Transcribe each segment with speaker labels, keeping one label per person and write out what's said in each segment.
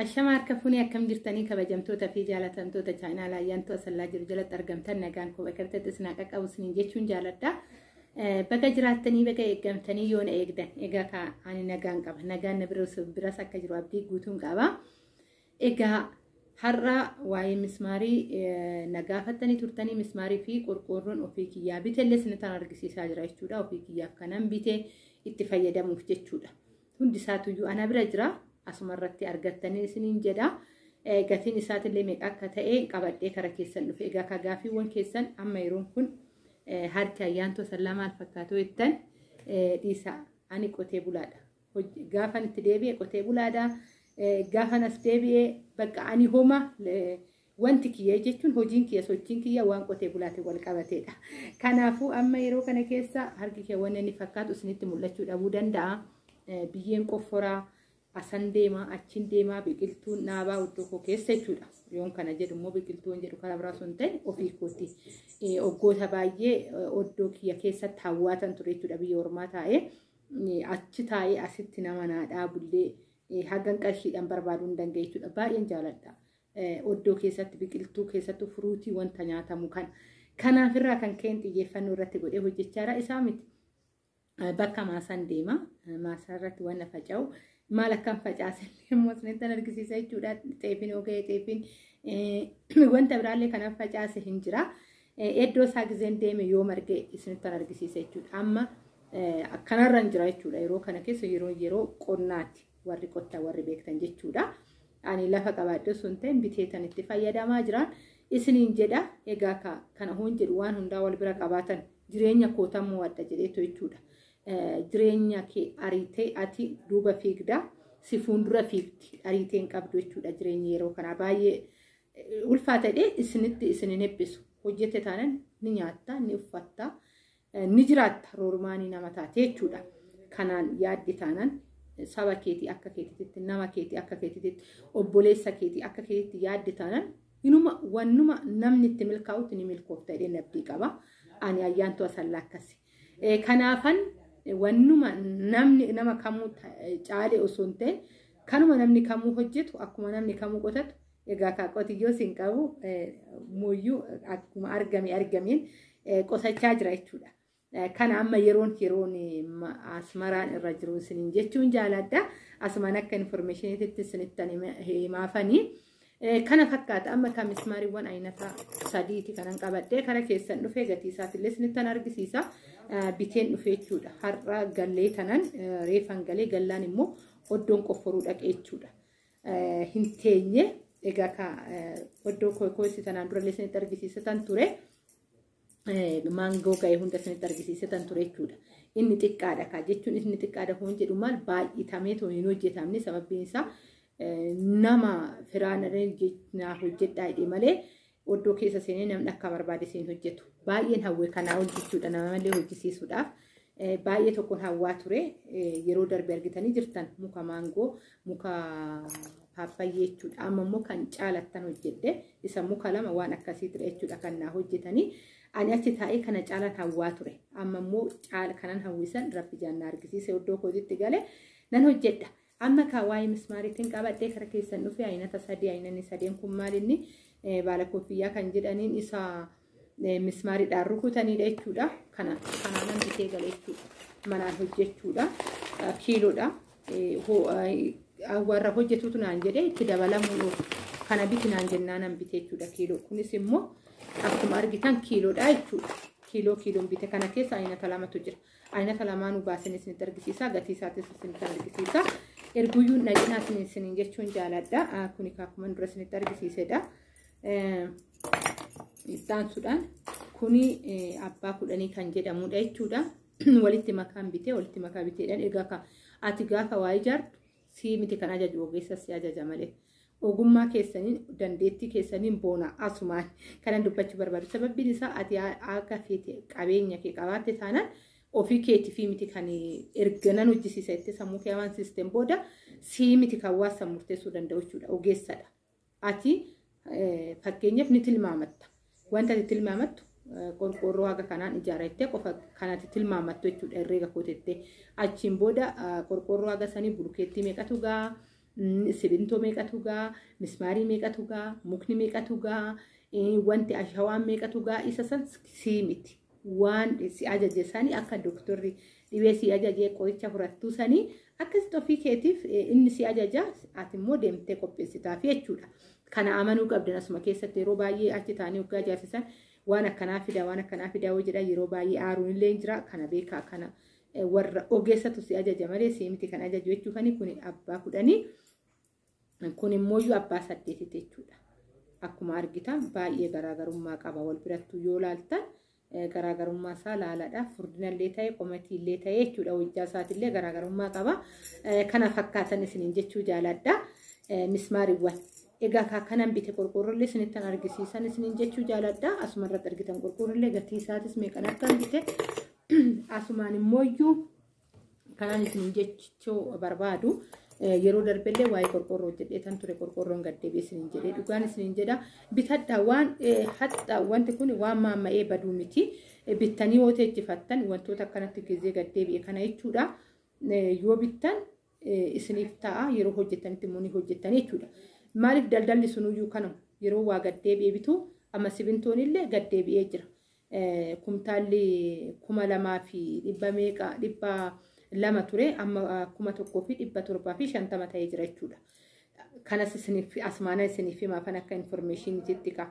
Speaker 1: Ashama harka fuunee akkam jirtanii kabajamtoota fi jaalatamtoota chaayinaa Ayyaantuu Asallaa jiru jalatti argamtan nagaan koo bakka bitatti isin haa qaqqabu isiniin jechuun jaaladha. Baga jiraattanii baga eeggamtanii yoona eegdan egaa ani nagaan qaba nagaan na biras akka jiru abdii guutuun qaba. Egaa har'a waa'ee mismaarii na gaafattanii turtanii mismaarii fi qorqoorroon ofii kiyyaa bitellee isinittan argisiisaa jira jechuudha. Ofii kiyyaaf kanan bite itti fayyadamuuf jechuudha. Hundi isaatuyyuu ana bira jira. Asuma irratti argattanii isiniin jedha. Gatiin isaatillee meeqa akka ta'e qabadhee kara keessan dhufe. Egaa ka gaaffiiwwan keessan amma yeroon kun harki Ayyaantuu Asallaa maal fakkaatu jettan dhiisa. Ani qotee bulaadha. Gaafan itti deebi'e qotee bulaadha. Gaafan as deebi'e bakka ani homa wanti kiyya jechuun hojiin kiyya sochiin kiyya waan qotee bulaatiin wal qabateedha. Kanaafuu amma yeroo kana keessa harki kee wanni inni fakkaatu isinitti mul'achuu dhabuu danda'a. Biyyeen qofforaa asan deemaa achiin deemaa biqiltuun dhaabaa iddoo koo keessa jechuudha. Yoon kana jedhu immoo biqiltuun jedhu karaa biraa osoo hin ta'in ofii kooti. Waggoota baay'ee oddoo kiyya keessatti hawwaatan ture jechuudha biyya ormaa taa'ee. Achi taa'ee asitti nama naa dhaabullee hagan qarshiidhaan barbaaduu hin danda'e jechuudha. Baay'een jaaladha. Oddoo keessatti biqiltuu keessattuu furuutii wanta nyaatamu kana. Kanaaf irraa kan ka'een xiyyeeffannoo irratti godhee hojjechaa jira. Isaa miti. Bakka maasaan deema. Maasaa irratti waan faca'u. Maal akkan facaase immoo isinitti argisiisa jechuudha. Xeefiin yoo ga'e xeefiin wanta biraallee kanan facaase hin jira. Iddoo isaa gizeen deeme yoo marge isinitti argisiisa jechuudha. Amma akkanarra hin jira jechuudha. Yeroo kana keessa yeroo qonnaati warri qottaa warri beektan jechuudha. Ani lafa qabaadhe osoo hin ta'in biteetan itti fayyadamaa jiran isiniin jedha. Egaa kana hoon jedhu waan hundaa wal bira qabaatan jireenya kootammoo adda jedheetu jechuudha. Jireenya kee ariitee ati duuba fiigda si fuuldura fiigdi ariitee hin qabdu jechuudha. Jireenya yeroo kanaa baay'ee ulfaatadhe isinitti isin hin eebbisu. Hojjette taanan ni nyaatta, ni uffatta, ni jiraatta roormaanii nama taate jechuudha. Kanaan yaadde taanan saba keetii akka keetiitti, nama keetii akka keetiitti, obboleessa keetii akka keetiitti yaadde taanan inuma wannuma namni itti milkaa'utti ni milkoofta jedhee abdii qaba. Ani Ayyaantuu Asallaa akkasi. Kanaafan wannuma namni nama kamuu caalee osoo hin ta'in kanuma namni kamuu hojjetu akkuma namni kamuu qotatu egaa kaa qotiyyoo siin qabu mooyyuu akkuma argame argameen qotachaa jira jechuudha. Kana amma yeroon asmaraan irra jiru isiniin jechuun jaaladha. Asumaan akka informeeshiniitti isinitti himaafanii. Kana fakkaata amma kan mismaariiwwan aynata sadiiti kanan qabadhee kara keessan dhufee gatii isaatillee isinittan argisiisa. Biteen dhufee jechuudha. Har'a gallee tanan reefan galee gallaan immoo oddoon qofforuu dhaqee jechuudha. Hin teenye egaa oddoo koosii tanaan durallee isinitti argisiisa tan ture. Maangoo ga'ee hunda isinitti argisiisa tan ture jechuudha. Inni xiqqaadha kaa jechuun inni xiqqaadha hoon jedhu maal baay'itamee too hin hojjetamne sababbiin isaa nama firaan naa hojjedhaa jedhee malee oddoo keessa seenee namni akka barbaade seen hojjetu. Baay'een hawwee kanaa hojjechuudha nama malee hojjisiisuudhaaf. Baay'ee tokkoon hawwaa ture yeroo darbe argitanii jirtan muka maangoo muka paappayyee jechuudha. Amma immoo kan caalattan hojjedhe isa muka lama waan akkasii ture jechuudha kan naa hojjetanii. Ani achi taa'ee kana caalan hawwaa ture. Amma immoo kanan hawwisan rabbi jaannaa argisiise oddoo kootitti gale nan hojjedha. Amma kaa waa'ee mismaariitiin qabadhee kara keessan dhufe aynata sadii aynanni sadeen kun maalinni baala koffiyyaa kan jedhaniin isa mismaariidhaan rukutanidha jechuudha. Kana kanaanan bitee gale jechuudha. Manaan hojjechuudha. Kiiloodha. Warra hojjetutu naan jedhee itti dabalamuu kana biti naan jennaan bite jechuudha kiiloo. Kunis immoo akkuma argitan kiiloodha jechuudha. Kiiloo kiiloon bite kana keessa aynata lamatu jira. Aynata lamaanuu baasin isinitti argisiisa. Gatii isaatis isinitti argisiisa. Erguyyuu naqinaa isiniin jechuun jaaladha. Kuni akkuma dura isinitti argisiisedha. Ittaansuudhaan kuni abbaa kudhanii kan jedhamudha jechuudha. Walitti makaan bitee walitti makaa biteedhaan egaa ati gaafa waa ijaartu sii miti kan ajaju ogeessa si ajaja malee. Ogummaa keessaniin dandeettii keessaniin boona asumaan kanan dubbachuu barbaadu. Sababbiin isaa ati akka feete qabeenya kee qabaatte taanaan ofii keetii fi miti kan erganan hojjisiisa itti sammuu kee amansiisteen booda sii miti kan waan murteessuu danda'u jechuudha. Ogeessadha. Ati fakkeenyaaf ni tilmaamatta. Wanta ati tilmaamattu qorqoorroo haga kanaan ijaarrattee qofa kanatti tilmaamattu jechuudha herreega kootettee. Achiin booda qorqoorroo haga sanii bulukeettii meeqatu gahaa? Sibintoo meeqatu ga'a, mismaarii meeqatu ga'a, mukni meeqatu ga'a, wanti ashawaan meeqatu ga'a isa san sii miti. Waan si ajaje sanii akka doktorri dhibee si ajajee qoricha fudhattuu sanii akkasitti ofii keetiif inni si ajaja ati immoo deemtee qopheessitaaf jechuudha. Kana amanuu qabdan asuma keessatti yeroo baay'ee achi taa'anii hoggaa ijaarsisan waan akkanaa fida waan akkanaa fida yoo jedhan yeroo baay'ee aaruun illee jira kana beekaa kana warra ogeessatu si ajaja malee si miti kan ajaju jechuufani kun abbaa 10 kun immoo abbaa 8 jechuudha. Akkuma argitan baay'ee garaagarummaa qaba wal birattuu yoo laaltan garaagarummaa isaa laaladha. Furdinallee ta'e qomatiillee ta'e jechuudha. Hojjaa isaatillee garaagarummaa qaba. Kana fakkaatan isiniin jechuu jaaladha. Mismaariiwwan. Egaa kanan bite qorqoorrollee isinittan argisiisan isiniin jechuu jaaladha. Asuma irratti argitan qorqoorrollee gatii isaatis meeqan akkan bite. Asumaan immoo kanan isiniin jechuu barbaadu. Yeroo darbellee waa'ee qorqoorroo hojjedhee ture qorqoorroon gaddeebi'ee isiniin jedhee dhugaan isiniin jedha bitadha waan haxxa wanti kun waan maamma'ee baduu miti bittanii yoo teechifattan wantoota akkanatti gizee gaddeebi'e kana jechuudha yoo bittan isiniif ta'a yeroo hojjettanitti immoo ni hojjettan jechuudha maaliif daldalli sunuyyuu kanuma yeroo waa gaddeebi'e bitu amma sibintoon illee gaddeebi'ee jira kumtaalli 2,200 meeqa 200 ture amma 1,750 ta'ee jira jechuudha. Kanas isiniif asmaana isiniif himaa kan akka informeeshiniitti ka.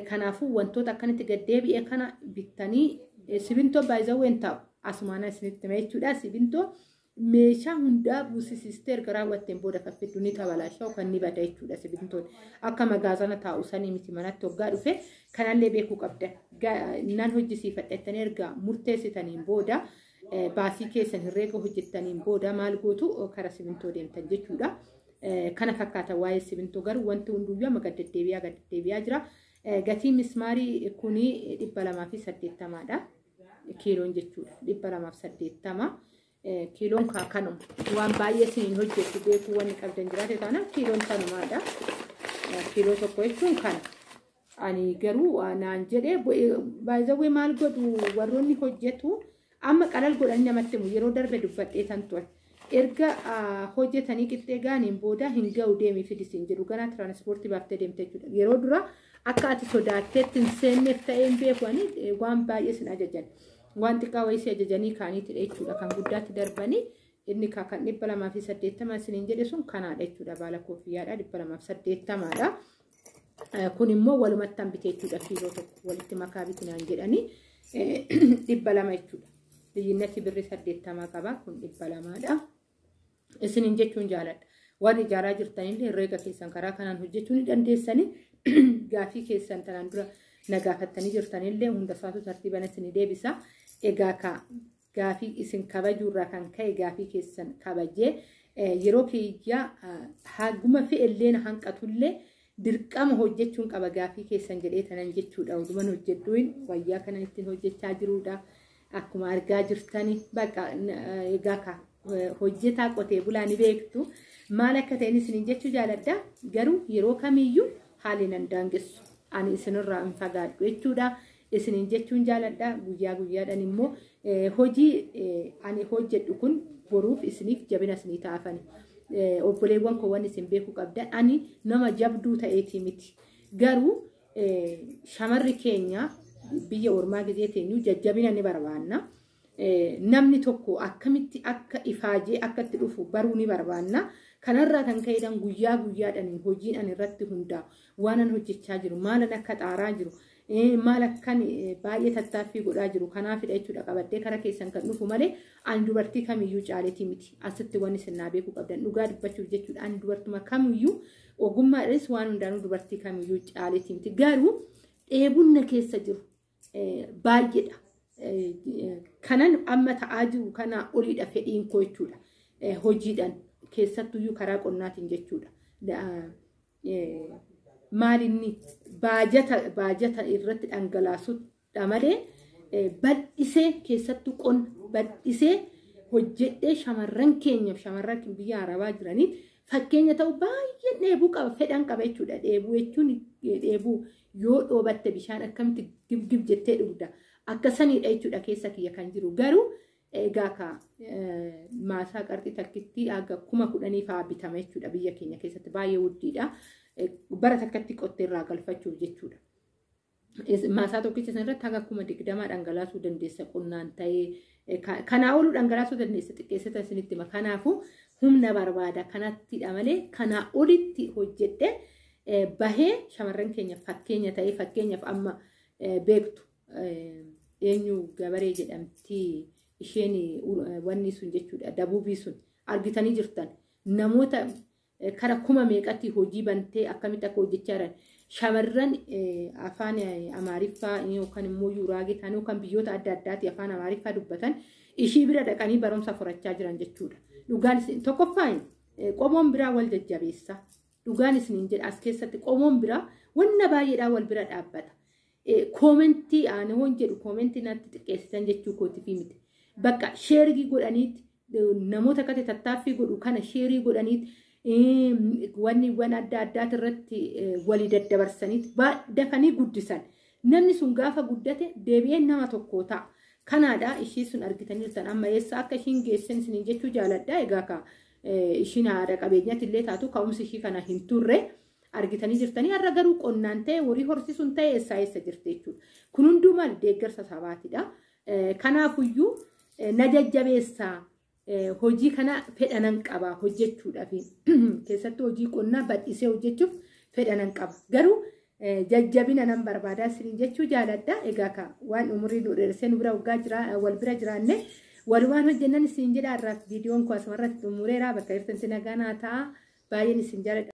Speaker 1: Kanaafuu wantoota akkanatti gaddeebi'e kana bittanii sibintoo baay'izawween taa'u asmaana isinitti hima jechuudha. Sibintoo meeshaa hundaa buusisistee erga raawwatteen booda kan fiddu ni tabalaashaa kan ni bada jechuudha sibintoon. Akka magaazana taa'u sanii miti manatti hoggaa dhufe kanallee beekuu qabda. Nan hojjisiifadha jettanii erga murteessitaniin booda baasii keessan herreega hojjettaniin booda maal gootu kara sibintoo deemtan jechuudha. Kana fakkaata waa'ee sibintoo garuu wanti hunduyyuu amma gad deddeebi'aa jira. Gatiin mismaarii kuni 280dha. Kiiloon jechuudha. 280. Kiiloon kanuma. Waan baay'ee isiniin hojjettu beekuu wanni qabdan jiraate taanaan kiiloon tanumaadha. Kiiloo tokko jechuun kana. Ani garuu naan jedhee baay'ee maal godhu warroonni hojjetu amma qalal godhanii namatti himu yeroo darbe dubbadhee tan ture. Erga hojjetanii qixxee gaaniin booda hin ga'u deemii fidisiin jedhu ganaa tiraanispoortii baaftee deemte jechuudha. Yeroo dura akka ati sodaatteetti hin seenneef ta'ee hin beeku ani waan baay'ee sin ajajan. Waan xiqqaa wayii si ajajanii kaaniitidha jechuudha. Kan guddaatti darbanii inni kan 280 isiniin jedhe sun kanaadha jechuudha. Baala koofiyyaadha 280dha. Kun immoo walumatti bite jechuudha. Kiiloo tokko walitti makaa bitinaan jedhanii 200 jechuudha. Biyyinatti birri 80 qaba kun 200dha. Isiniin jechuun jaaladha. Waan ijaaraa jirtanillee herreega keessan karaa kanaan hojjechuu ni dandeessanii gaafii keessan tanaan dura na gaafattanii jirtanillee hunda isaatu tartiiban isinii deebisa. Egaa ka gaafii isin kabajuurraa kan ka'e gaafii keessan kabajee yeroo kiyya haguma fe'ellee na hanqatullee dirqama hojjechuun qaba gaafii keessan jedhee tanan jechuudha. Oduman hojjedhuun wayyaa kanan ittiin hojjechaa jiruudha. Akkuma argaa jirtani bakka egaa ka hojjetaa qotee bulaa ni beektu maal akka ta'in isiniin jechuu jaaladha. Garuu yeroo kamiyyuu haalli nan daangessu ani isinirraa hin fagaadhu jechuudha. Isiniin jechuun jaaladha. Guyyaa guyyaadhaan immoo hojii ani hojjedhu kun boruuf isiniif jabina isinii taafani. Obboleewwan koo wanni isin beekuu qabdan ani nama jabduu ta'eetii miti. Garuu shamarri keenya biyya ormaa gizee teenyu jajjabina ni barbaanna. Namni tokko akkamitti akka ifaajee akka itti dhufu baruu ni barbaanna. Kanarraa kan ka'eedhaan guyyaa guyyaadhaan hojiin ani irratti hundaa'u waan an hojjechaa jiru maalan akka xaaraa jiru maal akkan baay'ee tattaaffii godhaa jiru kanaafidha jechuudha. Qabadhee kara keessan kan dhufu malee ani dubartii kamiyyuu caaleetii miti. Asitti wanni isin naa beekuu qabdan dhugaa dubbachuuf jechuudha. Ani dubartuma kamiyyuu ogummaadhaanis waan hundaanuu dubartii kamiyyuu caaleetii miti. Garuu dheebuun na keessa jiru baay'eedha. Kanan amma ta'aa jiru kanaa oliidha fedhiin koo jechuudha. Hojiidhaan keessattuyyuu karaa qonnaatiin jechuudha. Maalinni baajata irratti dhangalaasudha malee bal'isee keessattuu qonna bal'isee hojjedhee shamarran keenyaaf shamarran biyya arabaa jiraniif fakkeenya ta'u baay'ee dheebuu qaba fedhan qaba jechuudha. Dheebuu jechuun dheebuu yoo dhoobatte bishaan akkamitti gibgib jettee dhugda. Akka saniidha jechuudha keessa kiyya kan jiru. Garuu Egaa ka maasaa qarxii takkitti haga 10,000 fa'aa bitama jechuudha biyya keenya keessatti baay'ee wuddiidha. Bara takkatti qottee irraa galfachuuf jechuudha. Maasaa tokkicha sanarratti haga 20,000 dhangalaasuu dandeessa qonnaan ta'ee kanaa oluu dhangalaasuu dandeessa xiqqeessita isinitti hima. Kanaafuu humna barbaada kanattidha malee kanaa olitti hojjedhe bahee shamarran keenya fakkeenya ta'ee fakkeenyaaf amma beektu eenyu gabaree jedhamti isheen wanni sun jechuudha dabuubii sun argitanii jirtan namoota kara 10,000 meeqatti hojii bantee akkamitti akka hojjechaa jiran shamarran afaan Amaariffaa yookaan immoo Yuraagee ta'an yookaan biyyoota adda addaatti afaan Amaariffaa dubbatan ishii bira dhaqanii barumsa furachaa jiran jechuudha. Dhugaan tokkoffaan qomoon biraa wal jajjabeessa. Dhugaan isiniin jedha as keessatti qomoon biraa wanna baay'eedhaan wal bira dhaabbata. Koomentii ani hoon jedhu koomentii natti xiqqeessitan jechuu kootiif miti. Bakka sheerii godhaniitti namoota akkatti tattaaffii godhu kana sheerii godhaniitti wanni adda addaati irratti walii daddabarsaniitti dafanii guddisan. Namni sun gaafa guddate deebi'ee nama tokko ta'a. Kanaadha ishii sun argitanii jirtan amma eessa akka ishiin geessan isiniin jechuu jaaladha. Egaa ka ishiin haadha qabeenyaatti illee taatu ka'umsi ishii kana hin turre argitanii jirtanii har'a garuu qonnaan ta'e horii horsiisuun ta'e eessaa eessa jirti jechuudha. Kun hunduu maal deeggarsa sabaatidha. Kanaafuyyuu na jajjabeessaa hojii kana fedhanan qaba hojjechuudhaaf keessattuu hojii qonnaa bal'isee hojjechuuf fedhanan qaba. Garuu jajjabina nan barbaadaa isiniin jechuu jaaladha. Egaa ka waan umurii nu dheeressee nu bira waggaa jira wal bira jiraanne walumaan hojjennan isiniin jedha. Har'aaf viidiyoon koo asumarratti xumureera. Bakka jirtanitti nagaa naa ta'a. Baay'een isin jaaladha.